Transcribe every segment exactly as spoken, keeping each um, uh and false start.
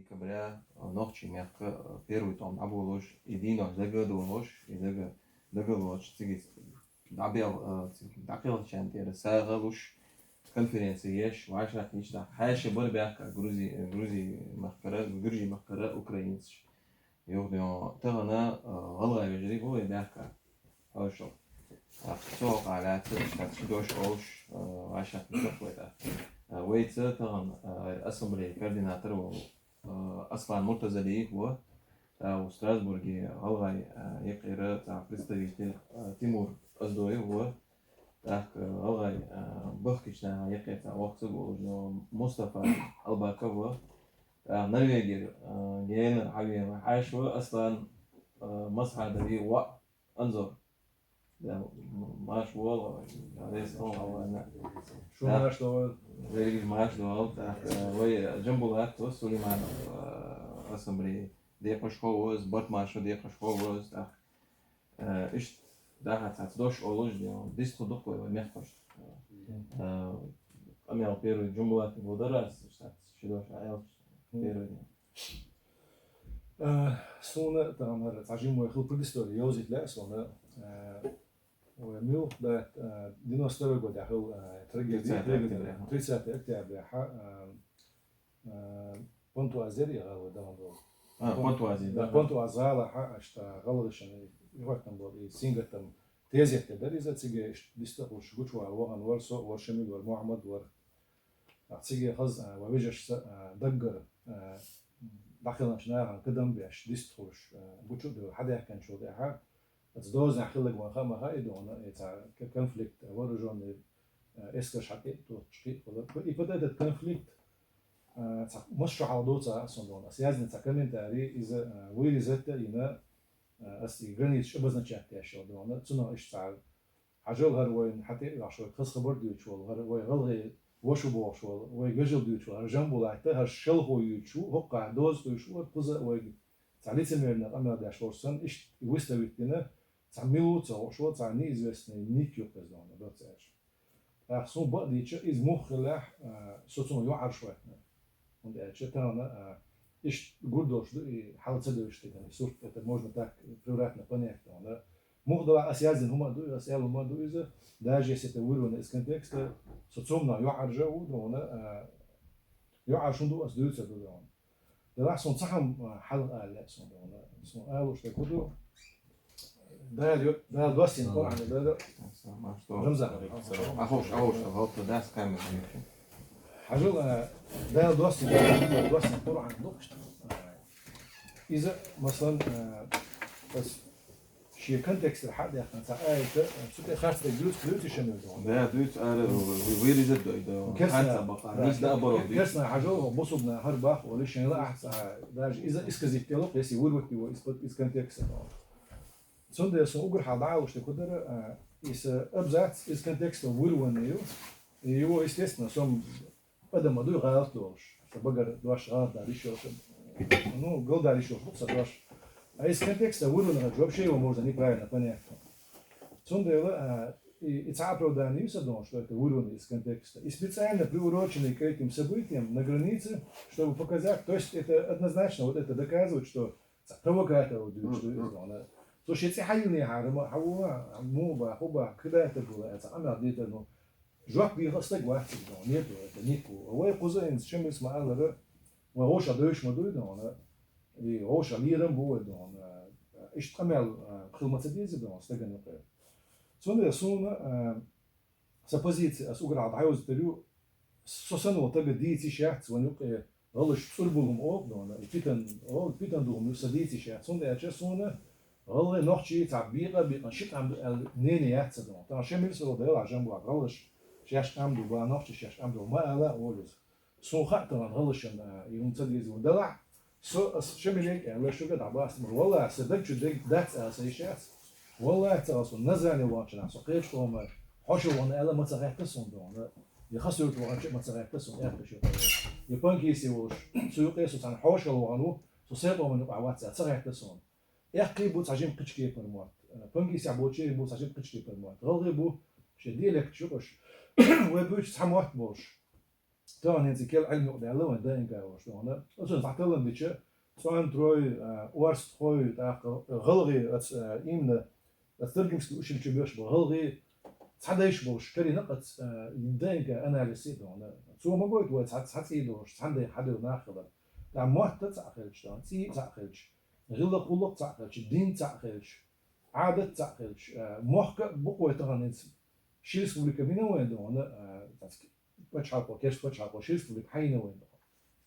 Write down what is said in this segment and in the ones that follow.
декабря, а, нохчий мехка, а, первый тӀом дӀаболалуш, и дийнош дага а долуш, и дага, дага а лоцуш, цига дӀабел, а, цига дӀакхелхачарна тӀера сагӀа а луш, конференци еш, вӀашагӀкхеташ, хьаьша бара баьхка Грузи, Грузи махкара, Гуьржий махкара украинцаш. Юха ден тахана, а, гӀалгӀай вежарий бу вай баьхка. Хьошал. А, цо хьалаьцна, иштта ши дош олуш, а, вӀашагӀкхеташ вай тӀаккха. А, вайца тахана, а, ассамблея координатор волу, а, Аслан Муртазалиев ву. ТӀаккха Страсбурге гӀалгӀай, а, юкъера цхьа представитель, а, Тимур Оздоев ву. ТӀаккха гӀалгӀай, а, бахкийчу нахана юкъера цхьа воккха стаг волуш, Мустафа Албаков ву. ТӀаккха Норвегера, а, генара хьавена хьаьша ву Аслан, а, Масхадови воӀ Анзор. Да, м-, марша вогӀийла, веза хьо ван. Шу марша догӀийла. Дерриг марша догӀийла. ТӀаккха, а, вай Джамбулат ву Сулейманов, а, ассамблея декъашхо ву иза, Барт Маршо декъашхо ву иза, тӀаккха. Э, иштта дахар цхьацца дош олуш, ден, дистхур ду-кх вай, вай мехкашна. Э, къамел первый Джамбулатна гулдара ас, цхьацца ши дош аьлча, первый ден. Э, суна тахана хӀара цхьа жимма вай хила предыстория йовзийта лаьа суна. Э, вай муьлхха даьтта, э, девяносто второй годехь хила, э, трагедия, тридцатое октября, тридцатое октября, хьа, э, Э, Понтуази яра и гӀала вай дахана долу. А, Пон-, Понтуази, да, да. Понтуаз гӀалахь, аша гӀалгӀашна юьхьӀаьржина болу и сингаттам тезетта дара иза, цига иштта дистхуьлуш гучувала вахана вара со, вара Шамил, вара Мухьаммад вара. А цига хаза, а, вай вежаршца, а, даггара, а, дӀахиланчу нахана кадам беш, дистхуьлуш, а, гучу а девлла, хьадаьхкинчул тӀаьхьа, оцу дозанехь хилларг вайна хаа ма хаьа, и дона, и цхьа к-, конфликт, вооружённый, а, эскарш хьатӀе а тоттуш кхин а хилар. И вот этот конфликт, а, цхьа массо а хьал доцу аса дона. Ас яздина цхьа комментарий, иза, а, вырезать а йина, а, ас и границаш обозначать деш йолу дона. Цунах иштта цхьа хьажал хӀара вайна хьатӀе а йоьлхуш, вайга хаза хабар дуьйцуш волу, хӀара вай гӀалгӀай ваша бохуш волу, вайга вежарий дуьйцуш волу, хӀара Джамбулат, хӀара шалхо юьйцуш ву, хӀокху хана доза туьйсуш ву, хӀара кхуза вайга цхьа лицемерно къамел деш волуш санна, иштта и выставить дина, цхьа мила ву ца хууш волу, цхьа неизвестный ник ю-кх иза дона, доцца аьлча. ТӀаккха суна бакъдийцича, иза муха хиллехь, а, со цунах юкъарш ваьттина. ХӀунда аьлча тахана, а, иштта гур долуш ду и хьал ца девзаш дерг, и сурт, это можно так превратно понять, да. Муха делахь ас яздина хӀума а ду, ас аьлла хӀума а ду иза, даже если это вырвано из контекста, со цунах юкъаржа а ву, да, а, юкъарш хӀун ду ас дуьйцур ду, да. Делахь суна цхьа хӀума, а, хьалха ала лаьа суна, да, суна алуш дерг хӀун ду, Дала ю-, Дала доссийна Къуръан, Дала. Рамзан. Ахуш, ахуш, гӀалта дас камера. Хьажал, а, Дала доссийна, Дала доссийна Къуръан ду-кх. Иза, масалан, а, ас шен контекстера хьа а даьккхина цхьа аят, а, цу тӀе харц дерг дуьйцу, дуьйцу шен мел догӀу. Да, дуьйцу ара, вы-, вырезать дой, да. Керстна, харца бакъа, да, нисда оборот дуьйцу. Керстна хьажал, бусулба нах хӀара баккха олий, шайна лаахь цхьа, даже иза исказить делу, если вырвать его из-под, из контекста. Цундела сан уггар хьалха дӀаалуш дерг хӀун дара, а, иза абзац из контекста вырванный ю. И его, естественно, со адам ма дуй гӀалат долуш. Сан багара дош гӀалат дар йиш йолуш. Ну, галдар йиш йолуш бу сан дош. А из контекста вырванный вообще его можно неправильно понять. Цундела, а, и, и цхьа оправдание ю сан догӀу, что это вырванный из контекста. И специально приуроченный к этим событиям на границе, чтобы показать, то есть это однозначно вот это доказывает, что Цхьа провокатор ву дуьйцуш ду иза, вон. Цо шен цӀе хьайиллинехьара ма, хьан ву, муха баха, хӀун баха, кхидайтар гула, цхьа къамел дитар, ну, жоп дийха стаг вац иза, вон, нету, это нику. Вай кхуза хӀинца шамилс ма аллара, вай гӀовша девш ма дуй, вон, и гӀовша лерам бу вай, вон. Иштта къамел, а, хила ма ца деза, вон, стагана юкъе. Цундела суна, а, Сан позици ас уггар хьалха дӀайовзийтар ю, со санна волу стага дийца йиш яц, вайн юкъе гӀалгӀаш цӀурбула хӀума олу, и питана, олу, питана ду хӀума ю, сан дийца йиш яц. ХӀунда аьлча суна гӀалгӀай, нохчий цхьа бекъа а бекъна ши къам ду аьлла мнение яц сан догӀу. Тахана шамилс а вала делахь жамбула гӀалгӀаш шаьш къам ду бан, нохчий шаьш къам ду ма ала а олу иза. Суна хаьа тахана гӀалгӀашна, а, и хӀума ца деза ву. Делахь, со ас шамилега аьлла, шуьга дӀабаста мара. Валлахь, сан даг чу дерг дац ала сан йиш яц. Валлахь, ца ала сан Назнане вахча нах, со кхечу къоман хьошалла вахана аьлла, ма ца гӀаьттара суна догӀу. Я Хасуьрта ваханча а ма ца гӀаьттара суна, аьлла шу. Я Панкисе волуш, цу юкъе со цхьана хьошалла вахана ву, со сайн къоман юкъахь вац аьлла, ца гӀаьттара суна. Эккхий бу цхьа жима кхечу кепара мотт. Панкисехь болчерий бу цхьа жима кхечу кепара мотт. ГӀалгӀай бу шен диалекташ юкъаш. Вай буьйцу цхьа мотт болуш. Тахана хӀинца кел Ӏилма юкъадаьлла вайн ДНК йолуш дохана. Оцунца дӀаталлам бича, цӀен трой, а, орстхой, тӀаккха гӀалгӀай, аца, а, именно, аца Даргимский училище беш бу гӀалгӀай, цхьа дайш болуш карийна аца, а, ДНК анализ дохана. Цо ма гойту вай цхьа, цхьа цӀий долуш, цхьана дайн хьадевлла нах хилар. ТӀаккха мотт а цхьаъ хилча дохана, цӀий а цхьаъ хилча, гӀиллакх-гӀуллакх цхьаъ хилча, дин цхьаъ хилча, Ӏадат цхьаъ хилча, а, мохк а бу-кх вай тахана хӀинца. Ши республика мина вайн дохана, а, цхьацца пачхьалкхо, керста пачхьалкхо, ши республика хьайна вайн дохана.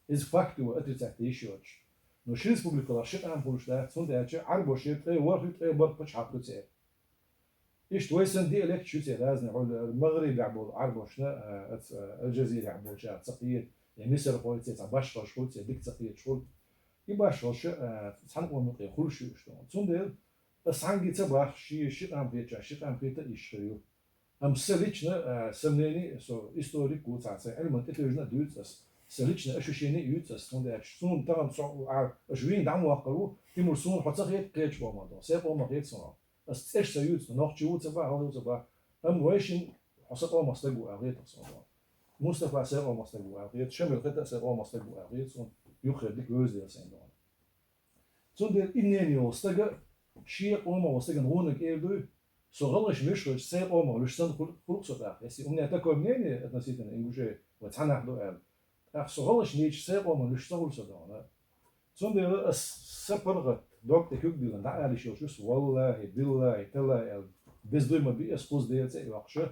Иза факт ю вай отрицать де йиш йоцуш. Но ши республикалахь ши къам хуьлуш дац, хӀунда аьлча Ӏарбоша ткъе ворхӀ, ткъе бархӀ пачхьалкх ю церан. Иштта вай санна диалект ю церан разный, хьуна МагӀрибехь болу Ӏарбошна, а, аца, а, Аль-Джазирехь болчара ца кхета, я мисархойца, я цхьа башхаллаш хуьлу церан, дика ца кхеташ хуьлу. И башхаллаш, а, цхьана къоман юкъе хуьлуш ю иштта. Цундела ас цхьаьнгге ца боху, ши, ши къам кхетачарна ши къам кхета а йиш хир ю. Амма сан лично, а, сан мнение, со историк ву, цхьа сайн Ӏилманна тӀетевжина а дуьйцу ас, сан личное ощущение а юьйцу ас, хӀунда аьлча суна тахана со, а, аша вийна дӀа ма ваккхара ву, Тимур, суна хьо ца хета кхечу къоман дохана, сайн къоман хета суна. Ас цӀераш ца юьйцу, нохчи ву ца боху, гӀалгӀа ву ца боху, амма вайшимма хьо сан къомах стаг ву аьлла хета суна дохана. Мустафа сайн къомах стаг ву аьлла хета, Шамил хӀета а сайн къомах стаг ву аьлла хета суна, юххера дика вевза дела сайна дохана. Цундела и мнение волу стага шен къомах волу стагана гӀонах эр дуй, со гӀалгӀашна вуьйш хилча, сайн къомах вуьйш санна хуьлу-, хуьлу-кх со тӀаккха. Если у меня такое мнение относительно ингушей, вай цхьа нах ду аьлла, тӀаккха со гӀалгӀашна вуьйш, сайн къомах вуьйш ца хуьлу со дохана. Цундела ас сан паргӀат дог тӀе куьг диллина дӀаала йиш йолуш ву со, валлахӀи, биллахӀи, таллахӀи аьлла, беза дуй ма би ас кхуза Делан цӀе а йоккхуш.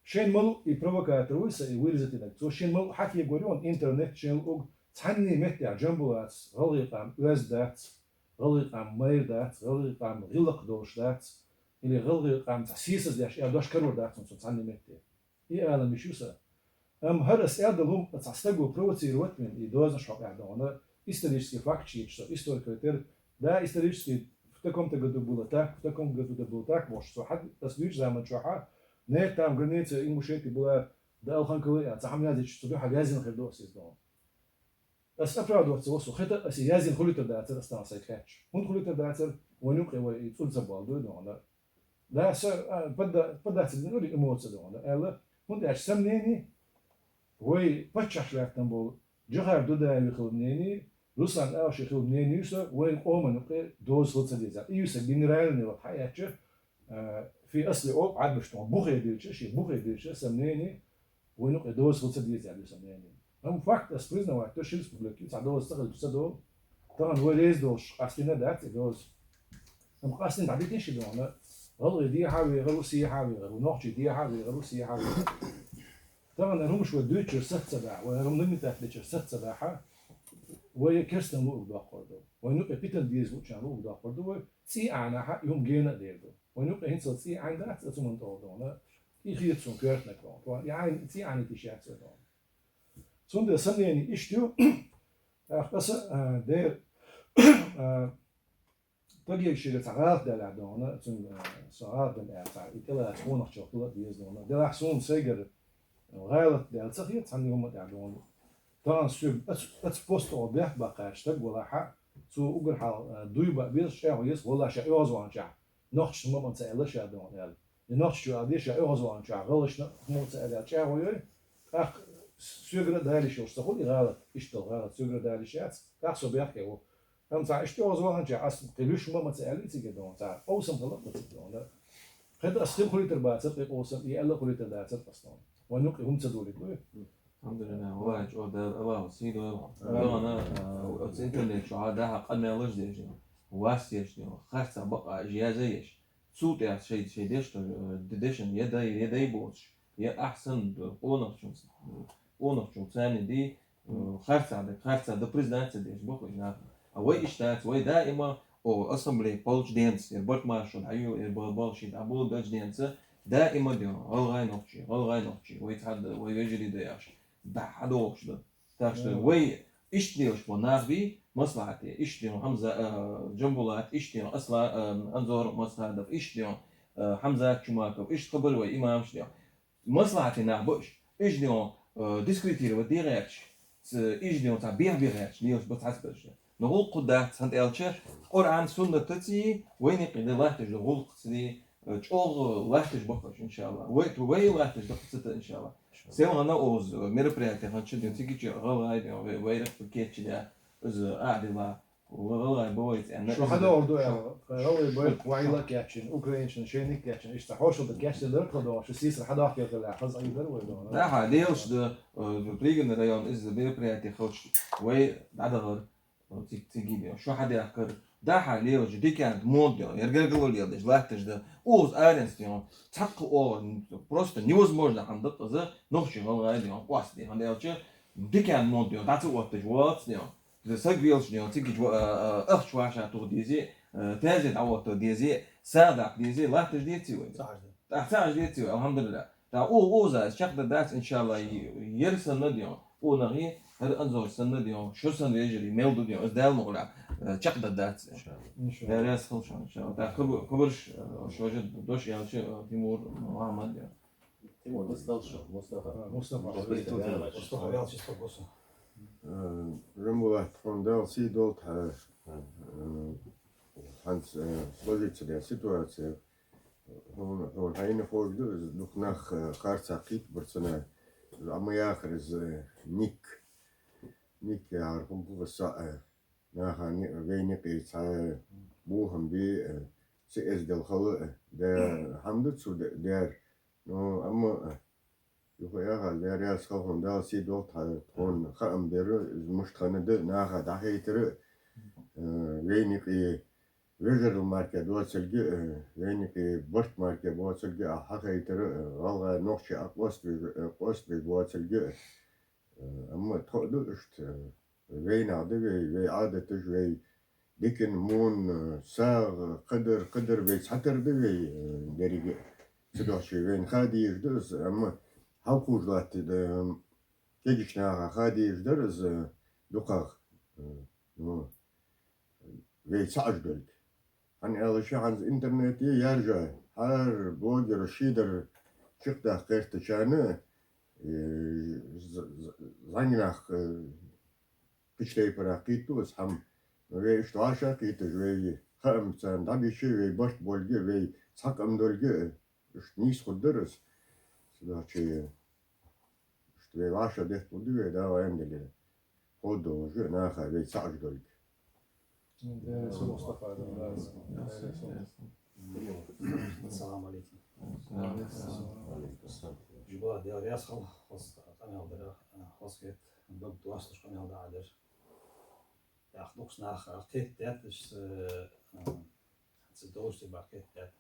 Шен ма-луъу и провокатор вуй сан, и вырезать динарг. Цо шен ма-луъу хьан кегор ю хьуна интернет, шен луъург цхьанне меттехь Джамбулатца гӀалгӀай къам оьзда дац, гӀалгӀай къам майра дац, гӀалгӀай къам гӀиллакх долуш дац, или гӀалгӀай къам цхьа сийсаз деш, аьлла дош карор дац хьуна цо цхьанне метте. И алам йиш ю сан. Амма хӀара ас аьлла долу хӀума цхьа стага провоцировать вина, и дозанаш хьокъехь дохана, исторический факт чуьйцуш со, историк хила тера, да, исторический в таком-то году было так, в таком году это было так, бохуш, со хьан ас дуьйцу заман чохьа, нет, там граница Ингушетии была до Алханкалы, а, цхьа хӀума яздича, цу дуьхьал яздина хир ду ас иза дохана. Ас оправдываться ву со, хета ас и яздина хуьлуьйтур дацара, ас тахана сайн кхаьчча. ХӀунда хуьлуьйтур дацара, вайн юкъе вай и цӀур ца болу дуй дохана. Да, со, а, подда-, поддаться дина уьри эмоция дохана, аьлла, хӀунда аьлча сан мнение, вай паччахьаш лаьттина болу Джохар Дудаеви хила мнение, Руслан Ауши хила мнение ю со, вайн къоман юкъе доза хила ца деза. И ю сан генеральный, вот, хьаэцча, а, фи асли олу Ӏарбаша тхуна бухе дилча, шен бухе дилча, сан мнение, вайн юкъе доза хила ца деза аьлла ю сан мнение. Амма факт ас признавать до, ши республика ю, цхьа доза ца хилча ца долу. Тахана вай реза долуш къастийна дац и доза. Амма къастийна дӀабитина ши дохана, гӀалгӀай дехьа а вехар ву, сехьа а вехар ву, нохчий дехьа а вехар ву, сехьа а вехар ву. Тахана хӀумаш вай дуьйцуш саца ца дахьа, вай хӀара хӀума нагнетать дечуьра саца ца дахьа, вай керстанна луург доккхур ду. Вайн юкъе питана деза луучарна луург доккхур ду вай, цӀий Ӏанахьа и хӀума гена а дер ду. Вайн юкъе хӀинццалц цӀий Ӏайн дац, аса цу хӀуманна тӀе дохана, и хета суна коьртаниг дохана. Тхо и Ӏайн-, цӀий Ӏайнийта йиш яц вай дохана. Цундела сан мнение иштта ю, тӀаккха аса, а, дера, а, Тагега шегара цхьа гӀалат даьлла дохана, цуьнга, а, со гӀалат дина аьлла, цхьа и тӀелаца къонахчалла хила а деза дохана. Делахь суна сайгара гӀалат даьлла ца хета цхьанна хӀумма тӀехь дохана. Тахана соьга аца, аца посту бехк баккхача стаг валахьа, цо уггар хьалха, а, дуй баа беза, чӀагӀо еза, валлахь, ша оьгӀазваханчохь нохчашна хӀумма ца аьлла ша дохана аьлла. И нохчашна ала деза, ша оьгӀазваханчохь гӀалгӀашна хӀумма ца аьлла аьлла чӀагӀо йой. ТӀаккха соьгара а далийш йолуш ца хуьлу и гӀалат, иштта гӀалат соьгара далийш яц, тӀаккха со бехке ву. Амма цхьа иштта оьгӀазваханчохь ас кхин луьйш хӀумма ца аьлла цига дохана, цхьа къовсам хила а цига дохана. ХӀета ас хила хуьлуьйтур бацара, и къовсам, и аьлла хуьлуьйтур дацара ас дохана. Вайн юкъе хӀума ца долуьйту вай. Алхьамдулиллахь, вай чӀогӀа Дала Аллахо сий дойла. Амин. ДогӀана, а, оцу интернет чохьа дахьа къамелаш деш, вас еш, харцахь бакъахь язъеш. Цул тӀаьхьа шай, шай дешна, э, де-, дешна я дай, я дай боцуш, я ахьсан, э, къонахчун, э, къонахчун царна ди, э, харцахь даг, харцахь дан признаться деш боху и нах. А вай иштта дац, вай даима, о, ассамблея полчу денца, я барт маршо дӀайо, я ба-, балши дӀаболу дачу денца, даима де, гӀалгӀай нохчий, гӀалгӀай нохчий, вай цхьа да, вай вежарий да яхаш, дӀа хьадогӀуш дан. Так что вай иштта делаш бо нах бий, маслахьате, иштта ден Хьамза, а, Джамбулат, иштта ден Асла-, а, Анзор Масхадов, иштта ден, а, Хьамзат Чумаков, иштта хабар вай имамаш ден. Маслахьате нах бо уьш. Уьш ден, а, дискредитировать де гӀерташ, ц-, уьш ден цхьа бех-бех гӀерташ, делаш бо цхьацца берш. Но гӀуллакх хӀу дац, хӀана аьлча, Къуръан, суннат таций, вайна кхин де латташ ду гӀуллакх ца дий, э, чӀоагӀа латташ ба-кх уж, иншаллахӀ. Вай, вай латташ да-кх цу тӀа, иншаллахӀ. Селхана оз мероприятие хӀанз чу дин цига чу гӀалгӀай дин, вай, вай рахпа кеччи да, из Ӏадила, гӀалгӀай ба вай цӀена. Шу хьадоагӀар ду аьлла, гӀалгӀай ба, вай ла кеччина, украинчун, шайниг кеччина, иштта хьошал да кеччи дар кхо доагӀа, шу сийсара хьадоагӀа кертала, хаза ай дар вай доагӀа. Да, хьа, лелаш да, э, Пригородный район, из мероприятие хилча, вай дӀадахар. Циг-, циги ден, шу хьадаьхкар, дахьа лелаш, дикант, монт ден, яр гаргало леладеш, латташ да, оз аренс ден, цхьаккха оагӀар, просто невозможно хӀама да-кх из, нохчий гӀалгӀай ден, къоаста ден, хӀана аьлча, дикант, монт ден, дӀа ца отташ вац ден, из саг велаш ден, цига чу ва-, а, а, ахча вӀашагӀтоха дезе, а, таьзе дӀаотта дезе, сагӀа даккха дезе, латташ деций вай? ТӀаккха ца Ӏаш деций вай, алхьамдулиллахӀ. ТӀаккха о-, оза из чакхдаргдац, иншаллахӀ, е-, ер санна ден, о нахи, хӀара Анзор санна ден, шо санна вежарий мел да ден, из Дала мукъалахь, э, чакхдаргдац. ИншаллахӀ. Дала раьза хилва шоана, иншаллахӀ. ТӀаккха хаб-, хабарш, э, шо жа дош аьлча, э, Тимур, Мухьаммад ден. Тимур, дустал шо, Мустафа. Мустафа. Мустафа. Мустафа, вялча стаг гусу. Э, Рамбулат, тхона Дала сий долда хьа, э, хӀанз, э, сложиться ден ситуация. Хьона, хьона хьайна ховш да, из дукха нах, э, харцахьа кхийттабар цунна. Из Ӏа ма яхар из, э, ник. Ник яхар хӀама ба-кх из, э, наха ни-, вай никъий цхьа бохам бе, э, цу эздел хала, э, да, хӀама да цо да-, даьр. Ну, амма, э, юха яхар, Дала раьза хилва хьона, Дала сий долда хьа, тхона хаам бер, из мишта хиннад, наха дӀахайтар, э, вай никъий вежарал мара доацилга, э, вай никъий барт мара боацилга а хьахайтар, э, гӀалгӀай, нохчий а къоаставеш, э, къоаставеш боацилга, э, амма тхо а да иштта, э, вайнах да вай, вай Ӏадаташ, вай дикан, мун, э, сагӀа, кхыдар, кхыдар вай цхьатара да вай, э, деррига а. Цудухьа вайна ха дезаш да из, амма хьалкхувш латта, э, кегийча наха ха дезаш дар из, э, дукхагӀа, э, ну, вай ца Ӏаш долга. ХӀана аьлча хӀанз интернете яьржа, хӀара блогер шийдар чакхдаккха гӀертачарна, э, з-, з-, зӀамига нах, э, кхыча тайпара кхийтта из хӀама. Но вай иштта вӀашагӀкхийташ, вай хаам царна дӀабича, вай барт болга, вай цхьа къам долга, э, иштта нийса хургдар из. Цудухьа иштта вай вӀашагӀдетталургда вай, Дала аьнна дале. Ховргдолаш наха вай ца Ӏаш долга. Дала раьза хилва, Мустафа, Дала раьза хилва. Ассаламу алейкум. Жибала Дала раьза хилва, хоза къамаьл дар, хоза хет, дог доасташ къамаьл да Ӏа дар. ТӀаккха дукхача наха кхетадаьд, иштта, э, ца долаш цига кхетадаьд.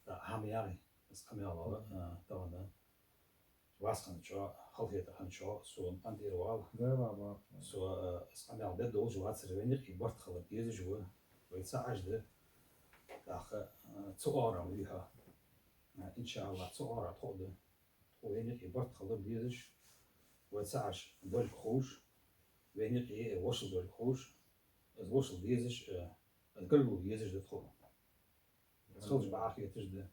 ТӀаккха хӀама яхий, из къамаьл, э, тахана. ВӀаскхинна чӀоагӀа, халахетар хиннача, сона къинтӀера вала. Да, ва, ва. Со, э, из къамаьл бе долаш вацар, вай никъий барт хилар дезаш ва, вай ца Ӏаш да. ТӀаккха, э, цу оагӀорахьа вий хьо. Э, иншаллахӀ, цу оагӀорахьа тхо а да. Тхо вай никъий барт хилар дезаш, вай ца Ӏаш долга ховш, вай никъий вошал долга ховш, из вошал дезаш, э, из гаргало езаш да тхо. Из хилча бакъахьа хеташ да.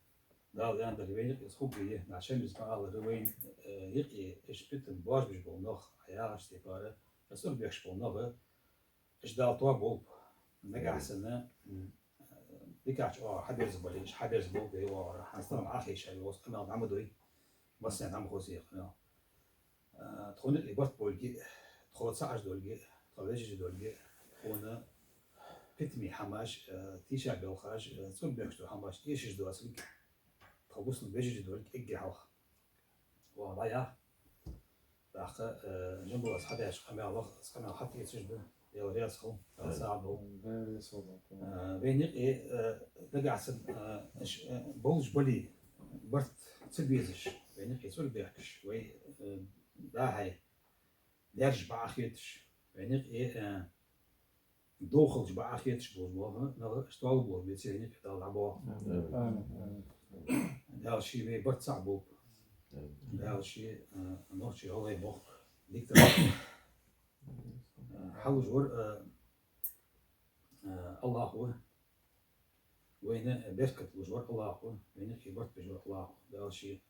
Дала аьннадале, вай никъий из хургья, нах шоай миска ма аллара, вай, э, никъий иштта питана боаржабеш бола нах, Ӏа яхача тайпара, из цӀурбехкаш бола нах, иштта Дала тоаболба. Нагахьа санна, м, э, дикача оагӀора хьаберза бале, иштта хьаберза болба вай оагӀора. ХӀанз тахана Ӏохайша йоагӀа из къамаьл дӀа ма дой, массанена дӀа ма хоза из къамаьл. Э, тхона никъий барт болга, тхо ца Ӏаш долга, тхо вежарий долга, тхона питаме хӀамаш, э, тийша белхаш, э, цӀурбехкаш дола хӀамаш эшаш доацилга, тхо бусалба вежарий долга эггара хьалха. Ва дӀаяха. ТӀаккха, э, Жамбулас хьадаьча къамаьлах, из къамаьл хьатӀаэцаш да, Дала раьза хилва, Дала сагӀа долда. Э, вай никъий, э, нагахьа санна, э, ш-, э, болаш бале, барт ца безаш, вай никъий цӀурбехкаш, вай, э, дӀа-хьа даьржа бакъахьа хеташ, вай никъий, э, дов хилча бакъахьа хеташ болаш бола нах, иштта тоалургболаш беций вай никъий Дала дӀабоахалба. Амин, амин. Дала ше вай барт цхьа болба. Дала ше, э, нохчий, гӀалгӀай мохк дика тара. Э, хьалуш вар, э, э, АллахӀ ва. Вайна беркат луш вар АллахӀ ва, вайна кхы барт беш вар АллахӀ ва. Дала ше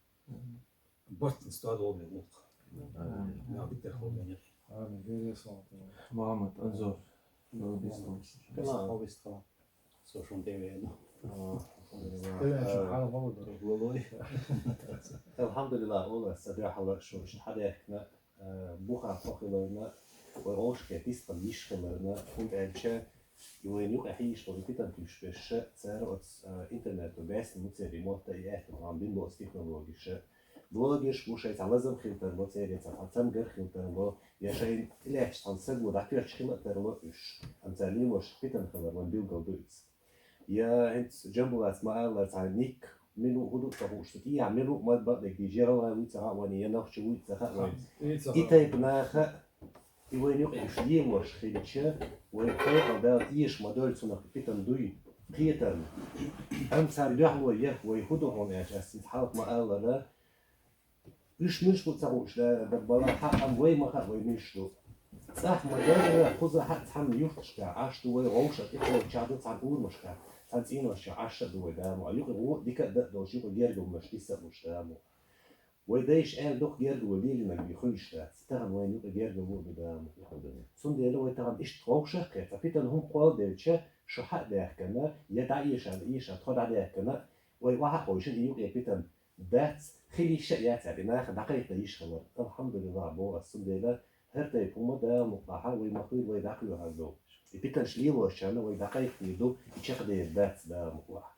бартанца тоадолда вай гӀулакх. Дала дикадар хилда вайна кхы. Амин. Мухьаммад, Анзор, шо бистхила. Со шун тем вена. Алхьамдулиллахь, олар са дуьхьал шу шин хьадаьхкина, э, буха тохиларна, вай гӀовшке дистхам йиш хиларна, хӀунда аьлча и вайна юкъе хьийшла и питан туьйш берш, цара оц, э, интернето баьсна муцери мотта и аьттугӀан бин боц технологиша. Блогерш бу шайца лазам хилтарло, церенца цамгар хилтарло, я шайн тӀелаьтташ цхьан саго дӀатоьхча хила а тарло уьш. Амца лелош питан хилар ван билгал ду иза. Я хӀинца Джамбулаца ма аллара цхьа ник, мила ву хӀу ду ца хууш, цу тӀехьа мила ву ма бакъдерг дийша, я гӀалгӀай вуй ца хаьа вайна, я нохчи вуй ца хаьа вайна. И тайпа наха, и вайна юкъе уьш лелош хилча, вай кхайкхал Дала эша ма дойла цунах питан дуй, кхетарна. Амма цар дуьхьало яхь вай хӀу ду хьуна аьлча, ас цунца хьалха ма аллара, уьш муьлш бу ца хууш да, да бала хьа, амма вай ма хаьа вай муьлш ду. ЦӀахь ма дарра, кхуза хьа цхьана юрташка, Ӏаш ду вай гӀовша тӀехоча ду цхьана урамашка, цхьана цӀеношка Ӏаш а ду вай даму. Юкъе гӀо дика а да а долуш, юкъе гергамаш диса а луш даму. Вай дайша аьлла дукха гергало лелийнарг бен хуьлуш дац. Тахана вайна юкъе гергало а ду даму. Цундела вай тахана иштта гӀовша а кхетта, питан хӀума кхолладелча, шу хьа а даьхкина, я дӀаэша, эша, тхо дӀадаьхкина, вай охьа а хойшина и юкъе питан дац, хила йиш а яц аьлла, и наха дӀакхайкхийта йиш хилар. Алхьамдулиллахь, боху ас, цундела хӀара тайпа хӀума Дала мукъалахь вай ма хуьйла, вай дӀакхоьхьур ду. И питанаш лелош чарна вай дӀакхайкхийр ду, и чекхдер дац Дала мукъалахь.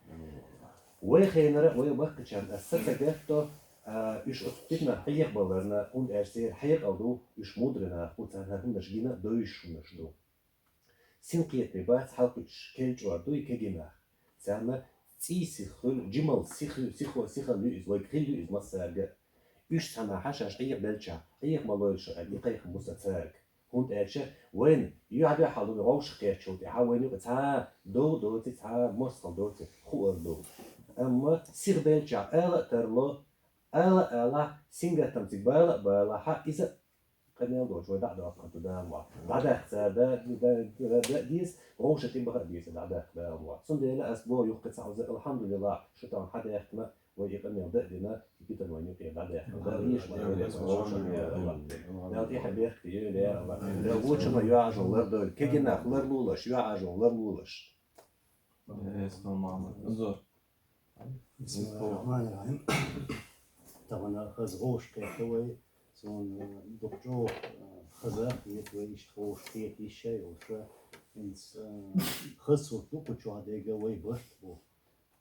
Вай хенара а, вай баккхачарна ас са ца гатто, а, уьш оцу питанах хьехабаларна, хӀунда аьлча церан хьекъал ду, уьш мудрый нах бу, царна хӀара хӀуманаш гина а, довзуш хӀуманаш ду. Синкхетаме бац хьалакхуьучуш кел чӀор ду и кегий нах. Царна цӀий сиха хуьлу, жималла сиха, сихо, сихалла ю иза, вайга хилла ю иза массаьрга а. Уьш цхьана хьан шаьш Ӏехабелчахь, Ӏеха ма лойла шу аьлла, и кхайкхам бу сан цаьрга. ХӀунда аьлча вайна юьхь-дуьхьал вай гӀовшах кхетча, тӀехьа вайна юкъа цхьа а дов доций, цхьа а мостагӀалла доций хуур ду. Амма сиха белчахь ала а тарло, ала а алахь, сингаттамца бала а балахь, иза къамел доцуш вай дӀа а доккхур ду Дала мукъалахь. ДӀадаккха цара да, да, да, да а деза, гӀовша тӀе баха а деза дӀадаккха Дала мукъалахь. Цундела ас боху юххе цхьа уза, алхьамдулиллахь, шу тахана хьадаьхкина, вай и къамел дан а дина, и питан вайна юкъе дӀадаьхкина. Дала эша ма дойла, вовшах, я АллахӀ. Дала тӀехьа беркате йойла, я АллахӀ. Дала вочунна йоӀажун лардойла, кегий нах ларлолаш, йоӀажун ларлолаш. Анзор. Бисмиллахьиррахьманиррахьим. Тахана хаза гӀовш кхетта вай, суна дукха чӀогӀа хаза хета вай иштта гӀовш кхета йиш а йолуша. ХӀинца хаза сурт ду кху чохь дерг, вай барт бу.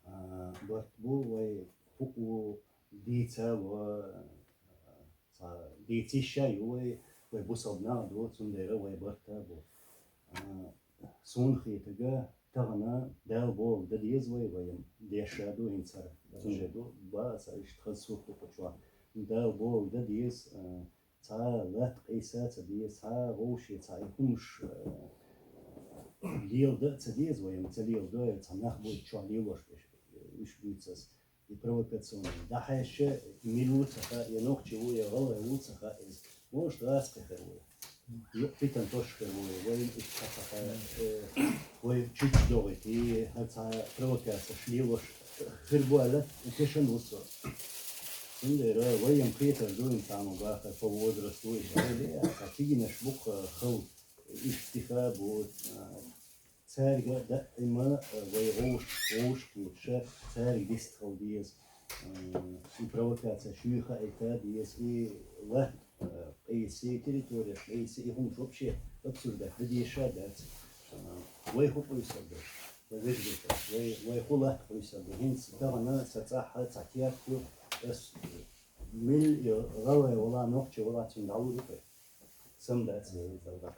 А, барт бу вай хӀуъу дийца а, цхьа дийца йиш а ю вай, вай бусалба нах ду, цундела вай барт а бу. А, суна хетарга, тахана Дала бохург дан деза вай, вай деш а ду хӀинца хӀара. Цундела ду, бац, иштта хаза сурт ду кху чохь. Дала бохург дан деза, а, цхьа латта къийса а ца деза, цхьа вовше, цхьа и хӀумаш, а, леладан а ца деза вай, ца леладой, цхьа нах буьйцу чохь лелош берш, уьш буьйцу аса. И провокационный. ДӀахьаьжча, мила ву ца хаьа, я нохчи ву, я гӀалгӀай ву ца хаьа иза. Может, гӀазкхи хир ву. Юкъа питан тосуш хир ву. Вай иштта ца хаьа, э, вай чуьчу догӀуьйтий, хӀара цхьа провокацеш лелош хир бу аьлла, тешан ву со. Цундела вай-м кхетар ду, хӀинца цхьамма бахар, по возрасту, и шайли, а цхьа кегийнаш бу-кх хала, иштта тиха бу, а, цаьрга даима, а, вай гӀовш-, гӀовшахкхеташа, цаьрга дистхила деза. А, и провокацеш юй хаийта деза, и латта, а, къийса, территореш къийса, и хӀумаш вообще обсуждать дан дезаш а дац. А, вай хӀун къуьйсур ду, вай вежарий, вай, вай хӀун латта къуьйсур ду. ХӀинца тахана сан цӀахь цхьа керт ю, ас мила и гӀалгӀай вала, нохчи вала, цуьнан дӀалур ю-кх. Сам дац,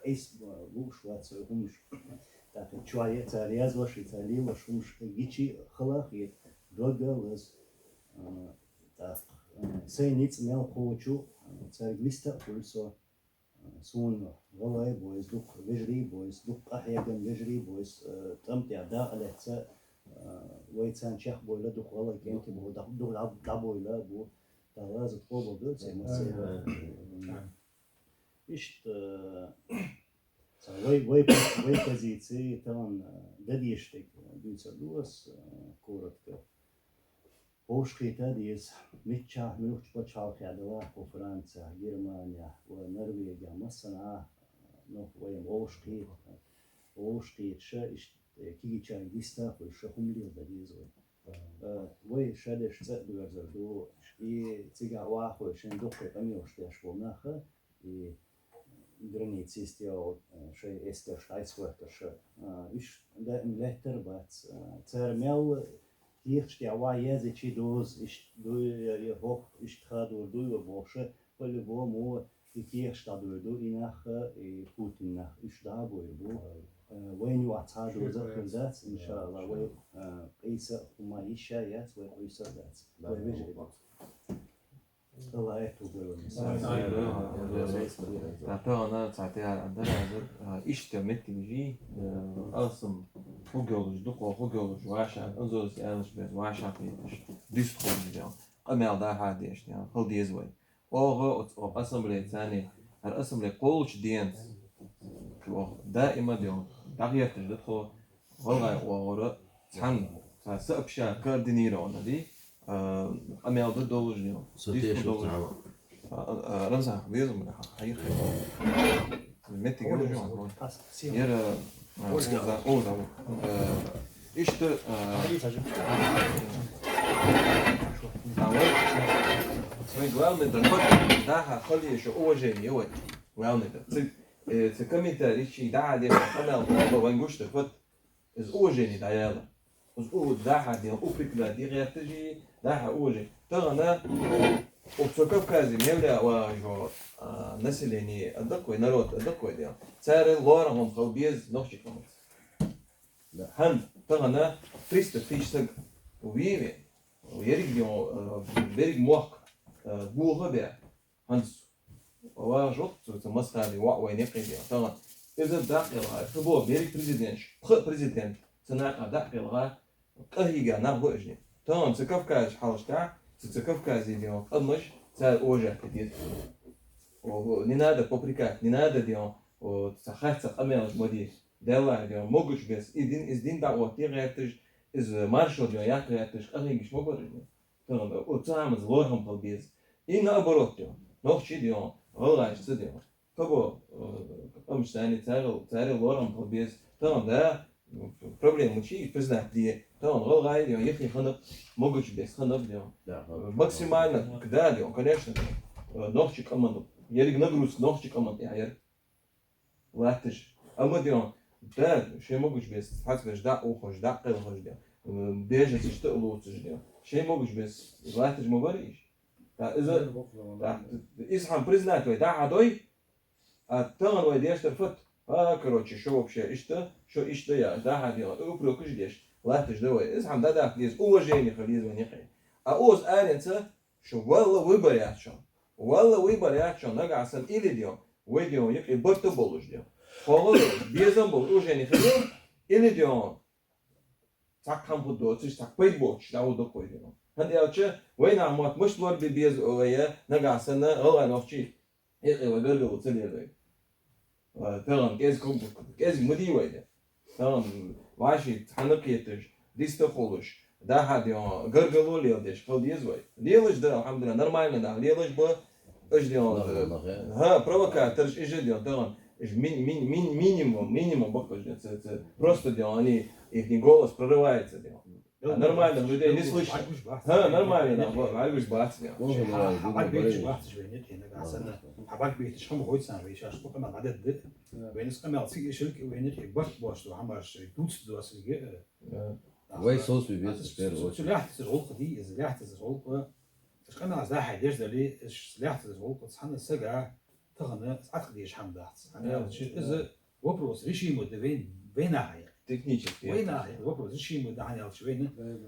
къийса лууш вац хӀумаш. ТӀаккха чохь е цара язваш, и цара лелош хӀумаш гичи хала а хета, дог а лаза. А, тӀаккха, а, сайн ницкъ мел кхочу, а, цаьрга вист а хуьлу со. А, суна гӀалгӀай бу иза, дукха вежарий бу иза, дукха къахьегна вежарий бу иза, а, тӀам тӀехь дакъа лаьцна, а, вай царна чекхбойла, дукха гӀалгӀай кӀентий бу, дӀа-, дукха дӀа-, дӀабойла бу. Дала гӀазот къобалдойла церан массеран. Иштта, цхьа вай, вай, вай позици тахана дан дезаш дерг дуьйцур ду ас, коротко. ГӀовшахкхета деза, миччахь, муьлххачу пачхьалкхехь делахь, кху Францехь, Германехь, ва Норвегехь, массанхьа, ну, вай-м гӀовшахкхета. ГӀовшахкхеташа, иштта э, кегийчарга йистехула, ша хӀума леладе деза вай. Э, вай ша деш цӀа а доьрзур ду, и цигахь вахой шайн дуккха къамелаш деш болу нах, и граница йистехула, э, шайн эскарш дӀасахӀоттарш, э, уьш даим лаьттар а бац, э, цара мел кехаташ тӀехь вай язйича доза, иштта дуй, я, я хӀокху, иштта хадор дуй вай бохуш, по-любому и кехаташ дӀадур ду, и нах, и Путин нах, уьш дӀа а буьйр бу. Э, вайна юкъахь цхьа доза а хир дац, иншаалла, вай, э, къийса а хӀума йиш а яц, вай къуьйса а дац. Вай вежарий бу. Алла аьтту бу вайна. ТӀаккха тахана цхьа тӀера дара, а, иштта меттиг жий, а, алсам хӀуг йолуш, дукха хӀуг йолуш, ваша, анзорца аьллаш беза, ваша кхеташ, дуьсту ховш дел, къамел дахьа деш дел, хила деза вай. Оха оцу, оха ассамблея царний, хӀара ассамблея кхоллучу денца, оха даима дел, дӀагӀерташ ду тхо, гӀалгӀай оагӀора цхьаьна, цхьа сообща координированно ди, а, къамел дан долуш ди. Со дийшна тешуш долуш. Цхьа. А, а, а, Рамзан, веза муна, хьан, хьан, хьан. Меттиг йолуш ю, а, яра, а, Оза, Оза, а, иштта, а, а, вай, вай главный дан, даха, хали ещё уважение, вай. Главный дан. Ци, э, ци комментарий, чи, да, де, канал, вай гуш, так вот, из уважение дӀаяла. Из у-, дахьа дел упрекна дигӀертажи, дахьа уважение. Тахана оцу Кавказе мел а вахаш йолу, а, население а даккхой, народ а даккхой дел. Цара лорахьун хала беза нохчи къамаца. Да. ХӀан, тахана триста тысяч саг вийве, ерриг дел, а, берриг мохк, а, буха бе. ХӀанз вахаш ву цу, цу Масхади воӀ вайна юкъе дел. Тахана иза даккхилла, тхо бо берриг президенташ, пхи президент, цу накъа даккхилла, къахьийга нах бу уьш. Тахана цу Кавказе хьалаш тӀехь, цу, цу Кавказе дел къамаш, цара уважать деза. Ого, не надо попрекать, не надо дел, о, ца хатта къамелаш ма де. Делла дел, могуш бес, и дин, из дин дӀаотте гӀерташ, из маршо дел яккха гӀерташ, къахьийгаш ма бара. Тахана оцу Ӏамаза лорхам хила беза. И наоборот дел, нохчий дел, гӀалгӀайчу ца дел. Кабо, э, къамаш царний царел, царел лорхам хила беза. Тахана, да, проблема чи признать де. Тахана гӀалгӀай дел, яхи ханаб, могуч бес ханаб дел. Да, ханаб. Максимально, да, дел, конечно, дел. Э, нохчи къаман, ерриг нагрузка нохчи къаман тӀехь яра. Латташ. Амма дел, да, шайн могуш бес, хьацбеш дӀа ухаш, дӀа кхелхаш дел. М, бежанца иштта а лоцуш дел. Шайн могуш бес, латташ ма бара иш. Да, иза, да, иза хьан признать вай, да, хьан дой? А тахана вай деш дар фат. А, короче, шо вообще иштта, шо иштта я, да, хьан дел, упрекаш деш, латташ да вай. Иза хьан да, да, дез, уважение хила еза вай некъе. А оз аренца, Шу валла выбор яц шун. Валла выбор яц шун, нагахь санна или дел, вай дел, юкъе барта болуш дел. Хьо валла безам болу уже не хилла, или дел, цхьа кхам хӀу доцуш, цхьа пайда боцуш, да, хӀу доккхой дел. ХӀунда аьлча, вайнах мотт муш лор бе беза вай, нагахь санна, гӀалгӀай нохчий. Хьекъе вай гаргало ца лелой. Ва тахана кӀезиг хӀума, кӀезиг ма дий вай де. Тахана вӀаши цхьаьна кхеташ, диста хуьлуш, дахьа де гаргало леладеш хила деза вай. Лелаш да, алхьамдулиллахӀ, нормально нах лелаш ба, уж де, нах, нах, э. ХӀа, провокаторш, уж де, тахана, уж мин-, мин-, мин-, минимум, минимум баккхаш де, ца, ца, просто де, они, их голос прорывается де. А нормальных людей не слышно. ХӀа, нормально, нах, вай уж бац де. Хьабаг беташ бац уж вайна тӀе, нагахь санна. Хьабаг беташ хӀума хой царна вай шаьш бу къамел хьадедда. Вайна къамел цига ишилг вайна тӀе барт бош ду, хьамаш дуц доцург. Вай соцу веза, в первую очередь. Лаьхьтаза гӀуллакх ди, иза лаьхьтаза гӀуллакх. Иш къамел аз дахьа деш дали, иш лаьхьтаза гӀуллакх цхьана сага тахана цхьаьна деш хьама дац. Хьана аьлча, иза вопрос решимый да вайн, вайнахьа. Технически. Вайнахьа вопрос решимый да, хьана аьлча вайна. Да, да.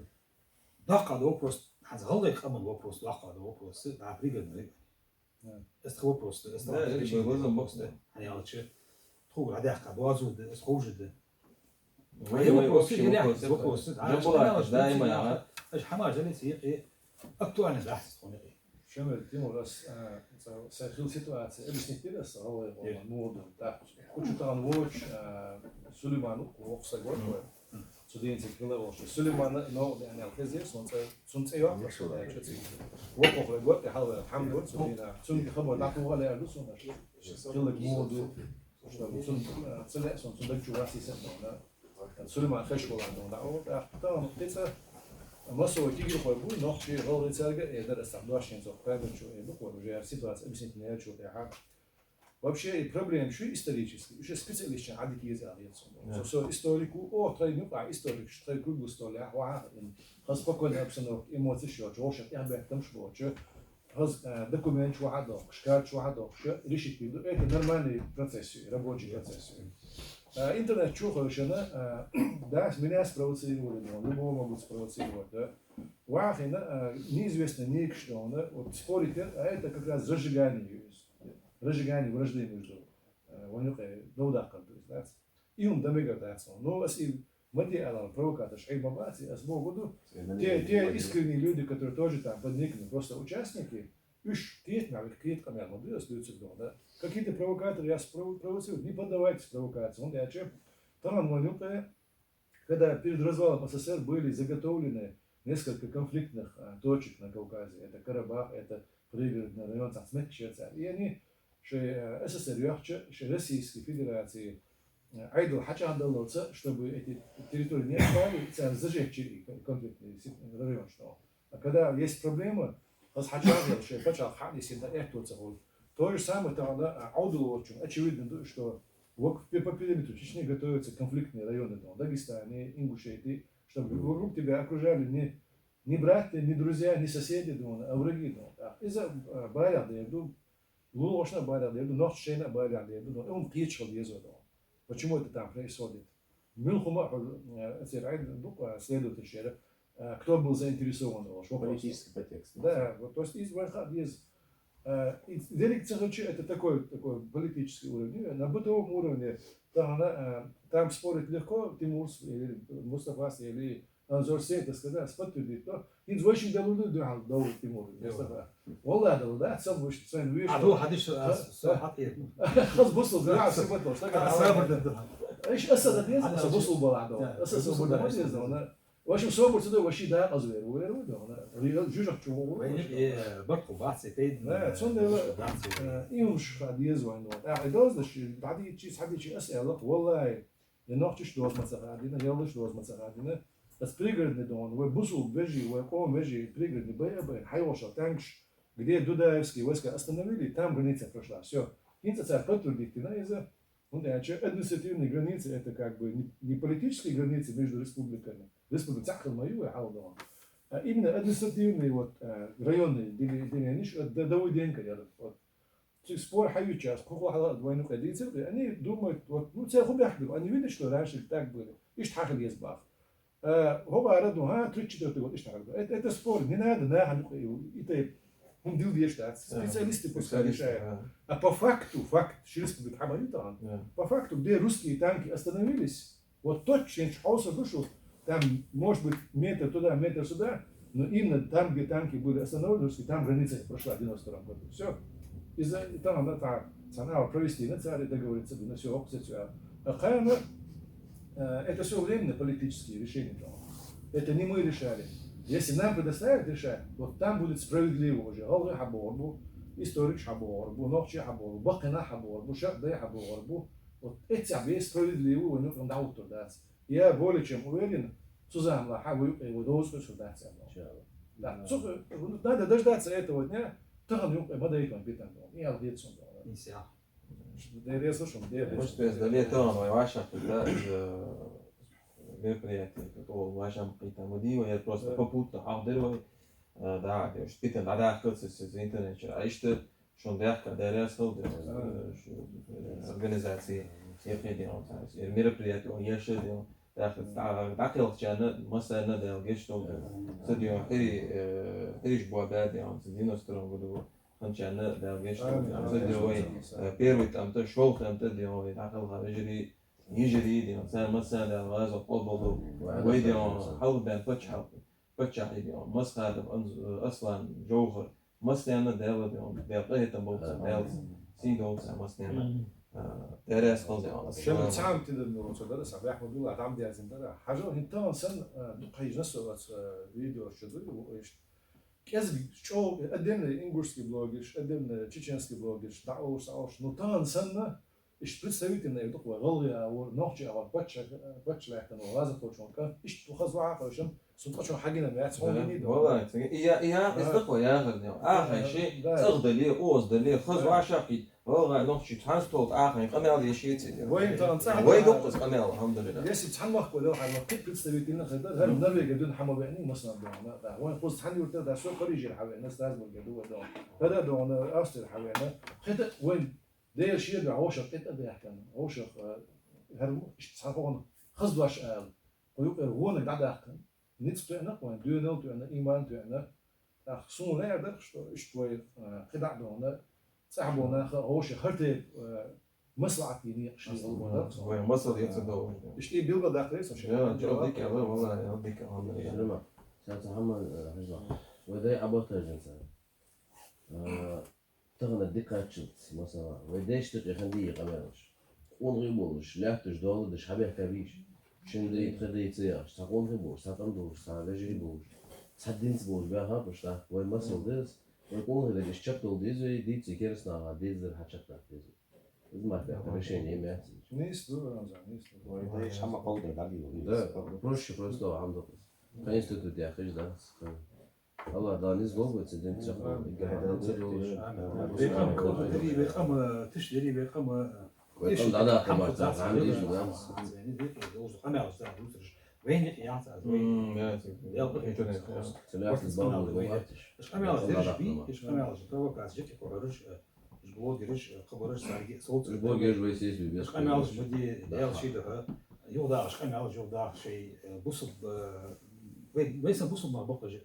Доккха да вопрос, хьанца гӀалгӀай къаман вопрос, доккха да вопрос, да, пригодный. Да. Эст вопрос, эст вопрос. Да, это вопрос, да. Хьана аьлча, тхугара даккха базу да, эст ховжа да. Вай, вай, вопрос, общий вопрос, вопрос, да. Жамбулат, да, и моя. Аш хьама жале си, э, актуальный да, хьона, э. Шамил, Тимур, ас, а, са, са хил ситуация, объяснить дира ас, гӀалгӀай, э, къоман, муха ду, да. Кучу тан воч, а, Сулейман, вокса год, вай. Цу дийнца хила волуш. Сулейман, но, яни, алхезер, сон цӀе, цун цӀе йоккхуш, да, чу цӀе. Вокхо хила год, хьал, хьамдур, цу дийнан. Цунга хабар дӀатухуш лер ду сон, хила муха ду. Цун, а, цу ле, сон, цун даг чу вас и сен, да. Сулейман Хашбулат дӀаоал, тӀаккха тахана кхин цхьа массовый кегийрхой бу, нохчий, гӀалгӀай, цаьрга а эр дара ас цхьа дош, хӀинца оха Прагерчу эр ду-кх вай уже, ситуация объяснить яьчул тӀехьагӀа. Вообще, и проблема шу исторически, уж специалисташца Ӏадика еза аьлла хет сона. Да. Со, со историк ва, о, тхай юкъахь историкаш, тхай круглый столехь вахьа, хаза спокойная обстановка, эмоцеш йоцуш, вовшах тӀехбеттамаш боцуш, хаза, э, документаш вахьа дохкуш, карташ вахьа дохкуш, решить дийр ду. Это нормальный процесс, рабочий процесс. Э, интернет чу хевшина, э, да, меня спровоцировали, думаю, любого могут спровоцировать, да. Вахина, э, неизвестно некаш дона, вот спорить, а это как раз разжигание, разжигание вражды между, э, вайна юкъе дов даккхар ду иза, дац. И хӀума дан мегар дац. Ну, ас и ма де аларна, провокаторш хье ма бац, ас боху ду. Те, те искренние люди, которые тоже там под никами, просто участники, уж кхетам, кхета къамел ма ду ас дуьйцург дона, да. Какие-то провокаторы, я спро-, провоцирую, не поддавайтесь провокации. ХӀунда аьлча, тахана вайна юкъе, когда перед развалом СССР были заготовлены несколько конфликтных, а, точек на Кавказе. Это Карабах, это Пригородный район, цхьацца меттигаш яра цара. И они, шоай, э, СССР йоьхча, шоай Российской Федерации, э, Ӏедал хьачӀагӀдаллалца, чтобы эти территории не отдали, цара зажечь и кон-, конфликтный си-, район, что. А когда есть проблема, хаза хьачӀагӀъелла, шоай пачхьалкх хьа а нисйина, аьттув ца хуьлу. То же самое тахана, а, Ӏовдал волчунна очевидно ду, что вот пе-, по периметру Чечни готовятся конфликтные районы, там, Дагестане, Ингушетии, чтобы вокруг тебя окружали не, не братья, не друзья, не соседи, думаю, а враги, думаю. А иза, а, барех дер ду, лулахошна барех дер ду, нохчашна барех дер ду, думаю, и хӀума кхеташ хила деза, думаю. Почему это там происходит? Муьлха хӀума а хьуна, э, церан Ӏедал ду-кх, э, следователь шера, э, кто был заинтересован, олуш, вопрос. Политический подтекст. Да, вот, то есть из вайна хаа деза. Э, и дерриг ца хилча, это такой, такой политический уровень. На бытовом уровне тахана, э, там спорить легко, Тимур с-, или Мустафа с-, или Анзор Сейтас, когда с-, подтвердит, то хӀинца вайшинна далур ду дуьхьал Давуд Тимур, Мустафа. Валлахь, далур дац, сан вуьш-, сайн вуьш. А, ду хьадис, а, со хьатӀе. Хаза бусул, да, сибат лош, так. А, сабар да, да. Иш аса да деза, аса бусул бала да. Да. Аса, аса бусул да, аса да. В общем, собар ца до, вайши да, аз вер, вер, вер, да. Рига жужах чу вогу. Вай, э, барху бац, э, тейд. Да, цундела, э, и хӀумаш хаа деза вайна. А, и дозда ши, хьади чи, хьади чи ас элах, валлахь. И нохчаш доза ма ца хадийна, яллаш доза ма ца хадийна. Ас Пригородный дона, вай бусул вежарий, вай къоман вежарий, Пригородный бай а бай, хьайолча танкаш, где Дудаевские войска остановили, там граница прошла. Всё. ХӀинца цара подтвердить дина иза, хӀунда аьлча административные границы, это как бы не, не политические границы между республиками. Республика цхьаъ хила ма ю вай хьалха дона. А именно административные вот, э, районные дели-, деления, э, Д-, Давыденко яра. Вот. Цига спор хьаюьйцуш, кху хьала вайна юкъе дийцира, они думают, вот, ну, церан хӀун бехк бу, они видят, что раньше так были. Иштта хьахила еза баха. Э, хӀокхара ду, ха, тридцать четвёртый год иштта хьахила. Это, это спор, не надо нахана юкъе и тайпа хӀума дилла дезаш дац. Да. Специалисты пускай решают. Да. А по факту, факт, ши республика хьама ю тахана. Да. По факту, где русские танки остановились, вот точно хьовсур ду шу, там, может быть, метр туда, метр сюда, но именно там, где танки были остановлены, там граница прошла в девяносто втором году. Всё. Из-за этого надо там, цхьана провести на царе, договориться, на всё, всё, всё. А кхана, э, это всё временно политические решения там. Это не мы решали. Если нам предоставят решать, вот там будет справедливо уже. ГӀалгӀай хьабогӀур бу, историкаш хьабогӀур бу, нохчий хьабогӀур бу, баккхий нах хьабогӀур бу, шакъдай хьабогӀур бу. Вот эццахь бен справедливо вайна юкъе дӀахӀуттур дац. Я более чем уверен, цу заманахь вай юкъе вай доза къуьсур дац аьлла. Иншалла. Да, цу, надо дождаться этого дня, тахана юкъе ма дайта вайна битан дона. И аьлла деза суна дона. Иншалла. Дерригаш шун, дерригаш. Может, без дале тахана вай вӀашагӀкхетта, из, э, мероприятие, как, о, вӀашагӀкхетта ма дий вай, я просто попутно хьалха дер вай, э, да, уж питан дӀадаккха ца, ца, ца интернет чура. А иштта шун даьхка дерригаш хила деза, э, шу, э, организации, яхе ден, э, мероприятие, он яше ден, даьхка дӀа-, дӀакхелхачарна, массарна Дала гечдолда. Ца ден, хӀири, э, хӀириш бо баь ден, ца девяносто втором году хинчарна Дала гечдолда. Амин. Ца ден вай, э, первый тӀамта, шолгӀа тӀамта ден вай, дӀакхелха вежарий, йижарий ден, царна массарна Дала гӀазот къобалдолда. Вай ден, хьалха бен паччахьалкхе. Паччахьий ден, Масхадов Анз-, Аслан, Жовхар, массарна Дала ден, Дала къахетам болба царна, Дала сий долда царна массарна. Амин. А, дерригаш хила ден. Шел цхьаьна тидар муьлхха ца дара, сан бехк ма билла, дӀа ма дерзина дара. Хьажал, хӀинца тахана санна, а, дукха хьийжина со оцу, а, видеошка чу ду, иштта. КӀезиг чӀогӀа, отдельно ингушский блогерш, отдельно чеченский блогерш, дӀаолуш, схьаолуш. Ну, тахана санна, Иштта представительный дукха вай гӀалгӀай а вар, нохчий а вар, паччахь, паччахьалкхен вар, гӀазот долчун кӀант, иштта хоза ваха хойшам, сунтӀа чун хьагина яц, хьагина да. Валлахи, цига, и я, и я, из дукха ягӀар дел. Ахай ши, да. ЦӀагӀа дале, оза дале, хоза ваха шаккхе, гӀалгӀай нохчий цхьан стол тӀа ахай къамаьл еш яц. Вай там цхьа Вай да. Дукха къамаьл, алхьамдулиллахӀ. Если цхьан махкой дал хьарла, кхы представительный хӀама да, хӀара Норвеге дун хьама веъни, масала, да, да. Вай хоза цхьан юрта да, со Париже хьавеъна, Страсбурге ду, да. Тада да, Австрия хьавеъна. Хета вай Дера шега гӀошах къитӀа баьхкана, гӀошах, э, хӀара м-, иштта цхьа хӀона хаза дош ала. Кхо юкъера вонаг дӀадаьккхана, ницкъ тоьъна, кхоана доьнал тоьъна, иман тоьъна. ТӀаккха суна лаьар дара, что иштта вай, э, кхидӀа а дона, цӀахь болу наха гӀошах хӀара тайпа, э, маслаӀат дийна екъаш дезал бу дара. Вай масал яц а довш. Иштта и билггал даккхале со шен. Я, жал дика ала, валлахи, жал дика ала. Шлема. Сан ца хӀама, э, хьажа. Вай дай Ӏабахтажин ца. Э, Тахана дикаччалц, масала, вай дешта тӀехьа дийя къамелаш. КъонгӀий болаш, лаьтташ, доладаш, хьабехка бийш. Шин дай, тха дай ца яхаш, цхьа къонгӀий болаш, цхьа тӀам долаш, цхьа вежарий болаш, цхьа динца болаш, баьха а кхуш, тӀаккха вай масал деза, вай къонгӀий дерг иштта чекхдала деза, вай дийца керастанагӀа дезар хьачекхдаккха деза. Из ма баьха решение меца. Нийса ду, Рамзан, нийса ду. Вай дай шама къалда дали. Да, проще просто хӀама да. По институту яхаш, да. Алла, да, низ лобаца дин чакъ. Векъам, дери векъам, тиш дери векъам. Векъам да, да, хабар, да, да, да. Къамаьл, да, дусраш. Вейни, я, я, интернет. Аш къамаьл, дери би, аш къамаьл, провокация, жеке кораш, блогераш, хабараш, сарги, солц. Блогераш вейсес би. Аш къамаьл, муди, ял шида, юлда, аш къамаьл, юлда, шей, бусуб, вейса бусуб ма бакъажи.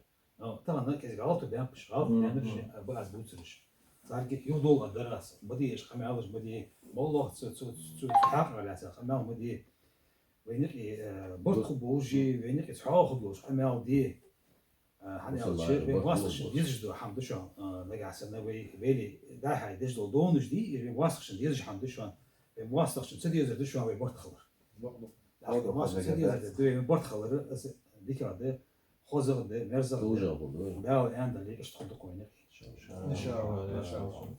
Тахана кӀезига гӀалат баьннаб уж, гӀалат баьннараш а ба аз бувцараш. Царга юхадола а дар аз. Ма де уж къамаьлаш, ма де, моллагӀа цу, цу, цу, цу хьакъехьа лаьца къамаьл ма де. Вайна юкъе, э, барт хургболаш, вайна юкъе цхьоагӀо хургболаш къамаьл де. Э, хӀана аьлча, вай моастагӀашта дезаш дола хӀама да шоана, э, нагахьа санна вай, вай дӀа-хьа деш дола донаш дий, из вай моастагӀашта дезаш хӀама да шоана. Вай моастагӀашта ца дезар да шоана вай барт хилар. Вай моастагӀашта ца дезар да вай барт хилар, из дикагӀа да. ХозагӀа да, мерзагӀа да. Дала аьннадале, иштта хургда-кх вайна. Иншааллахь, иншааллахь.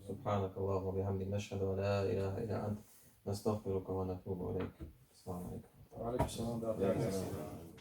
سبحانك اللهم وبحمدك، نشهد أن لا إله إلا أنت، نستغفرك ونتوب إليك. السلام عليكم. وعليكم السلام ورحمة الله وبركاته.